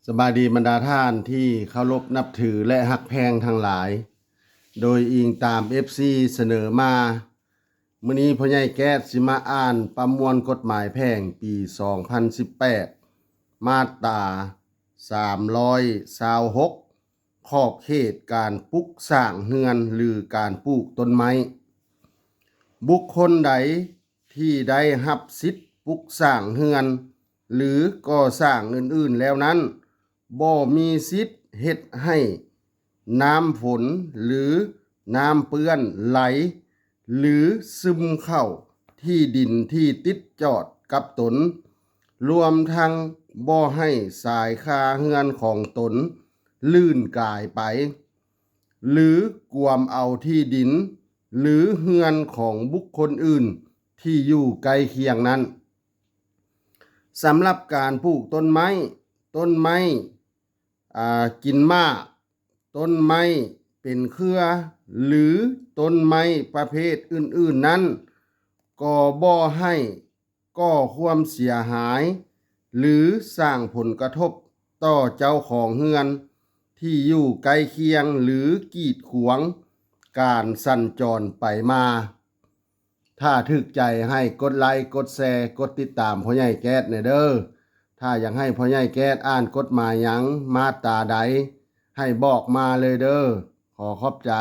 ສະບາຍດີບັນດາທ່ານທີ່ເຄົາລົບນັບຖື ແລະ ຮັກແພງທັງຫຼາຍ. ໂດຍອີງຕາມເອັຟຊີສະເໜີມາ, ມື້ນີ້ພໍ່ໃຫຍ່ແກ້ດຊິມາອ່ານປະມວນກົດໝາຍແພ່ງປີສອງພັນສິບແປດ ມາດຕາສາມຮ້ອຍຊາວຫົກ ຂອບເຂດການປຸກສ້າງເຮືອນ ຫຼື ການປູກຕົ້ນໄມ້. ບຸກຄົນໃດທີ່ໄດ້ຮັບສິດປຸກສ້າງເຮືອນ ຫຼື ກໍ່ສ້າງອື່ນໆແລ້ວນັ້ນ ບໍ່ມີສິດເຮັດໃຫ້ນ້ຳຝົນ ຫຼື ນ້ຳເປື້ອນໄຫຼ ຫຼື ຊຶມເຂົ້າທີ່ດິນທີ່ຕິດຈອດກັບຕົນ, ລວມທັງບໍ່ໃຫ້ສາຍຄາເຮືອນຂອງຕົນລື່ນກາຍໄປ ຫຼື ກວມເອົາທີ່ດິນ ຫຼື ເຮືອນຂອງບຸກຄົນອື່ນທີ່ຢູ່ໃກ້ຄຽງນັ້ນ. ສຳລັບການປູກຕົ້ນໄມ້, ຕົ້ນໄມ້ ອ່າ ກິນໝາກ, ຕົ້ນໄມ້ເປັນເຄືອ ຫຼື ຕົ້ນໄມ້ປະເພດອື່ນໆນັ້ນ ກໍບໍ່ໃຫ້ກໍ່ຄວາມເສຍຫາຍ ຫຼື ສ້າງຜົນກະທົບຕໍ່ເຈົ້າຂອງເຮືອນທີ່ຢູ່ໃກ້ຄຽງ ຫຼື ກີດຂວາງການສັນຈອນໄປມາ. ຖ້າຖືກໃຈໃຫ້ກົດໄລ, ກົດແຊ, ກົດຕິດຕາມພໍ່ໃຫຍ່ແກ້ດແດ່ເດີ້. ຖ້າຢາກໃຫ້ພໍ່ໃຫຍ່ແກ້ດອ່ານກົດໝາຍຫຍັງ, ມາດຕາໃດ, ໃຫ້ບອກມາເລີຍເດີ້. ຂໍຂອບໃຈ.